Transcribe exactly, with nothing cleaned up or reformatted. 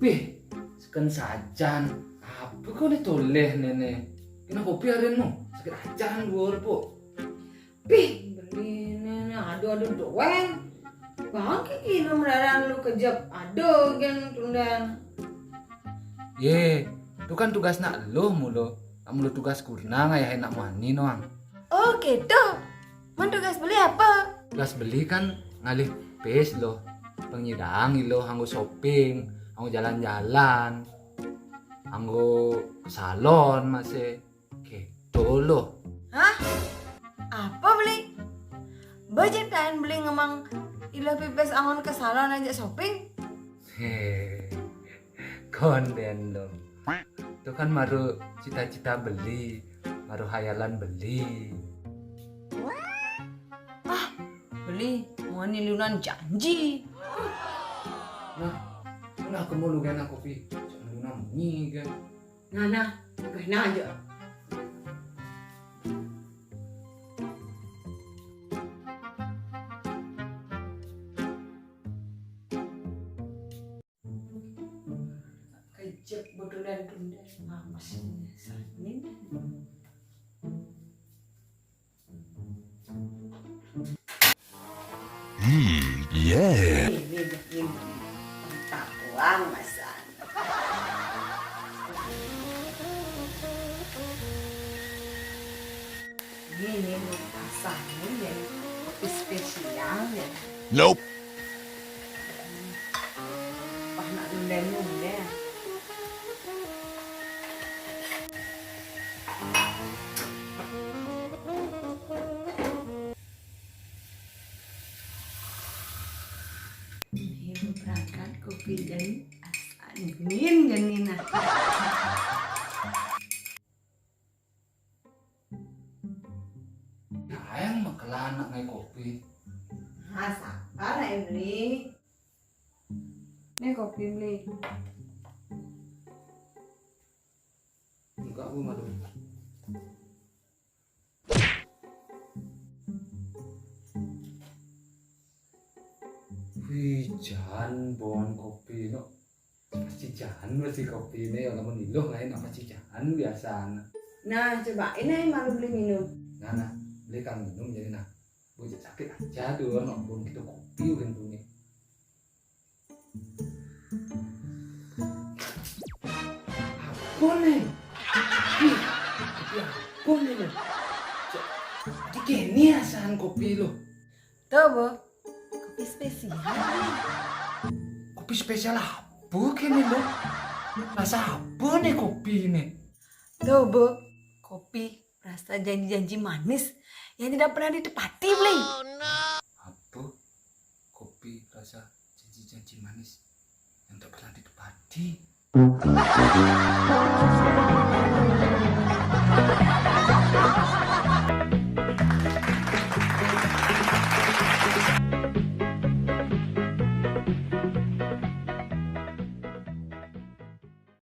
Pih, seken sajan. Apa ko ne toleh nene? Kena kopi arenmu? Sakit ajan dua repuk. Pih, beli nene ado-ado doang. Bangke kilo meraran lu kejep ado gen tundan. Ye, tu kan tugas nak lu mulo. Nak mulo tugas kurna ngayahin nak mani noang. Oh, gitu. Man tugas beli apa? Tugas beli kan ngalih pis lo. Pengidang ilo anggo shopping, anggo jalan-jalan, anggo ke salon masih. Gitu lo. Hah? Apa beli? Bejetaen beli ngemang ilo pipis angon ke salon aja shopping? He, konden lo. Itu kan maru cita-cita beli, maru hayalan beli. Ah, beli, mani lunan janji. Nah, nah kemu lu gana kopi. Jangan lu nang ni kan. Nah, nah, kena aja. Kejep betulan tunda. Mamas ini sanin. Hmm, yeah. Ini daging tabuang masan. Ini nih, rasanya jadi kopi spesial ya. Nope. Wah, nak nunda-nunda. Ini berangkat kopi dan asa angin dan nina. Nah, yang makelan nak ngai kopi. Nah, sabar, Emily. Ini kopi, Emily. Enggak, aku malu. Wih, jan bon kopi no. Pasti jan pasti kopi ini ya, kamu niluh lain apa sih jan biasanya. Nah, cobain aja malu beli minum. Nah, nah, beli kang minum jadi nah. Bocah sakit aja tuh, no, bon kita kopi kan punya. Apa nih? Ih, kopi apa nih lo? Cek, di kene asan kopi lo. Tuh, Bu. Kopi spesial. Kopi spesial apa kene lo? Rasa apa nih kopi ini? Tuh, Bu. Kopi rasa janji-janji manis yang tidak pernah ditepati, Bli. Apa? Kopi rasa janji-janji manis yang tak pernah ditepati.